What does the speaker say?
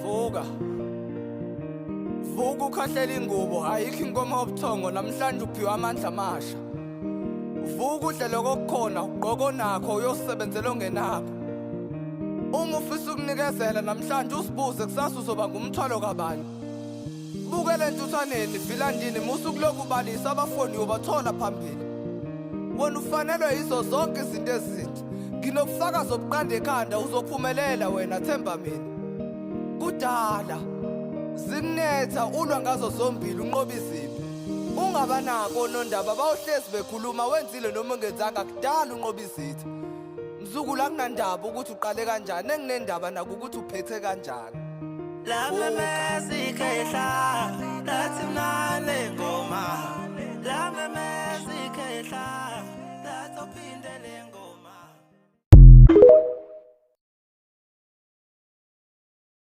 Vuka. Vuka ukhahlela ingubo, ayikho inkomo yobuthongo namhlanje uphiwe amandla amasha. Vuka udle lokho okukhona, ugqoke onakho uyosebenzela ongenakho. Uma ufisa ukunikezela namhlanje usibuze kusasa uzoba ngumthwalo kabani. Bukela entuthwaneni vilandini musa ukuloku ubalisa abafoni uyobathola phambili. Wena ufanelwe yizo zonke izinto ezinhle. Nginobufakazi obuqanda ekhanda uzophumelela wena themba mina. Kudala zikunetha ulwa ngazo zombili unqoba izimpi. Ungabanako onondaba bawuhlezi bekhuluma wenzile noma ungenzanga kudala unqoba izitha. Mzukulu akunandaba ukuthi uqale kanjani enginendaba nako ukuthi uphethe kanjani. Lamemeza ikhehla lathi mnane ngoma. Lamemeza ikhehla.